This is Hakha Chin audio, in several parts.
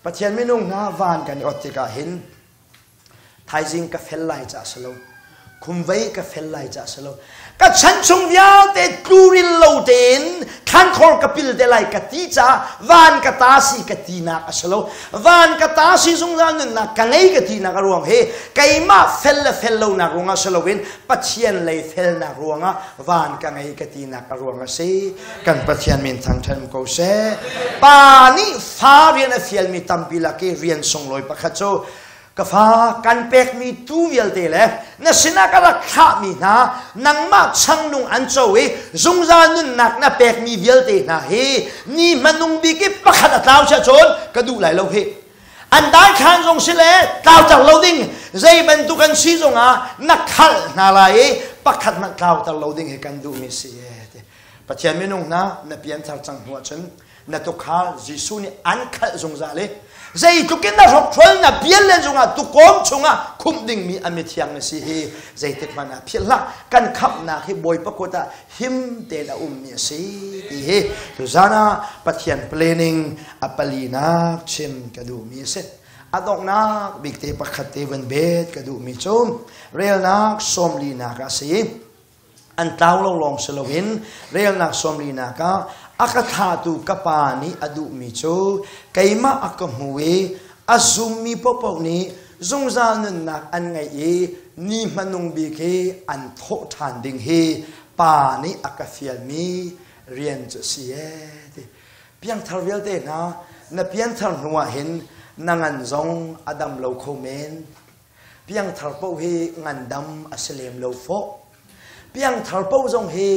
Pathian minung hna van kan i ot tikah hin thaizing ka fel lai ca si lo khumvei ka fel lai ca si lo ka chan chung vialte tluril lo tein thlankhor ka pil te lai ka ti ca van ka ta si ka tinak a si lo van ka ta si zungzal nunnak ka ngei ka tinak a ruang hi keimah fel le fel lonak ruangah si loin Pathian lei felnak ruangah van ka ngei ka tinak a ruang a si kan Pathian min thangṭhat ko seh. Pa nih fa rian a fialmi tampi lak i rian sunglawi pakhat cu ka fa kan pekmi tu vialte le na sinah ka rak thlahmi hna nangmah changnung an co i zungzal nunnak na pekmi vialte hna hi ni hmanung bik i pakhat a tlau sia cun ka duh lai lo hi an daikhan zong si le tlauter lo ding zei bantuk an si zongah na khalh hna lai i pakhat hmanh tlauter lo ding hi kan duhmi si Pathian minung hna na pianthar cang hnu ahcun na tukhal Jesuh nih an khalh zungzal i zeitluk in na hrokhrol na bial len zungah tukawm chungah khumh dingmi a mithiang na si hi zeitik hmanh ah philh hlah kan khamhnak hi Bawipa kut ah him tein a ummi a si ti hi tuzan ah Pathian planning a palinak chim ka duhmi a si. A donghnak bik te pakhat te van bet ka duhmi cu relnak sawmlinak a si. An tlau lo lawng si loin relnak sawmlinak ah a ka thlahtu ka pa nih a duhmi cu keimah a ka hmu i a zummi paohpaoh nih zungzal nunnak an ngeih i ni hmanung bik hi an thawh ṭhan ding hi pa nih a ka fialmi rian cu a si ee ti. Piangthar vialte hna na pianthar hnu ah hin na ngan zong a dam lo kho men. Piangthar paoh hi ngandam a si lem lo fawh. Piangthar paoh zong hi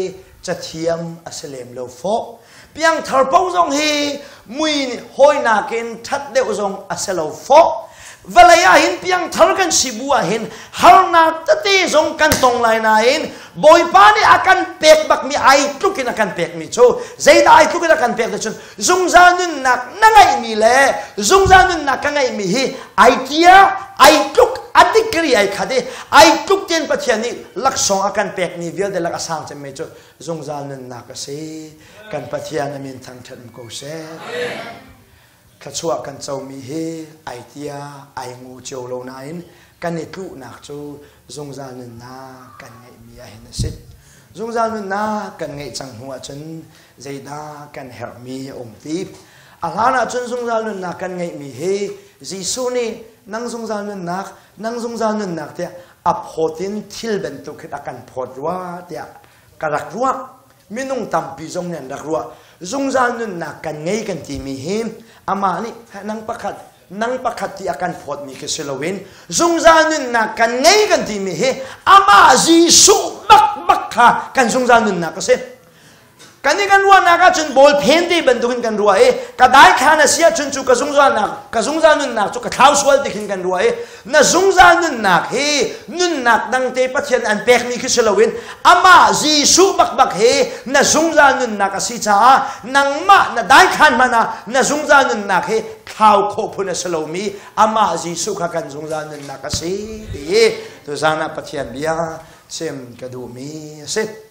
cathiam a si lem lo fawh. Piangthar paoh zong hi mui hawi nakin ṭhat deuh zong a si lo fawh. Vawlei ah hin piangthar kan si bu ah hin harnak tete zong kan tong lai nain Bawipa nih a kan pek bakmi ai tluk in a kan pekmi cu zeidah ai tluk in a kan pek te cun zungzal nunnak na ngeihmi le zungzal nunnak ka ngeihmi hi ai tia ai tluk a degree ai khat i ai tluk tein Pathian nih laksawng a kan pekmi vialte lak a sang cemmi cu zungzal nunnak a si kan Pathian a min thangṭhat um ko seh thluachuah kan comi hi ai tia ai ngu cio lo nain kan i tluhnak cu zungzal nunnak kan ngeihmi ah hin a si zungzal nunnak kan ngeih cang hnu ahcun zeidah kan herhmi a um ti a hlan ahcun zungzal nunnak kan ngeihmi hi Jesuh nih nang zungzal nunnak nang zungzal nunnak tiah a phawt in thil bantuk hin a kan phawt rua tiah ka rak ruah minung tampi zong nih an rak ruah zungzal nunnak kan ngei kan timi hi amah nih nang pakhat nang pakhat ti a kan phawtmi khi si loin zungzal nunnak kan ngei kan timi hi amah Jesuh bak bak kha kan zungzal nunnak a si kan i kan ruahnak ahcun bawl phen te bantukin kan ruah i ka daithlan a si ahcun cu ka zungzalnak ka zungzal nunnak cu ka thlau sual ti khin kan ruah i na zungzal nunnak hi nunnak dangte Pathian an pekmi khi si loin amah Jesuh bakbak hi na zungzal nunnak a si caah nangmah na daithlan hmanh ah na zungzal nunnak hi thlau khawh phun a si lomi amah Jesuh kha kan zungzal nunnak a si ti hi tuzan ah Pathian bia chim ka duhmi a si.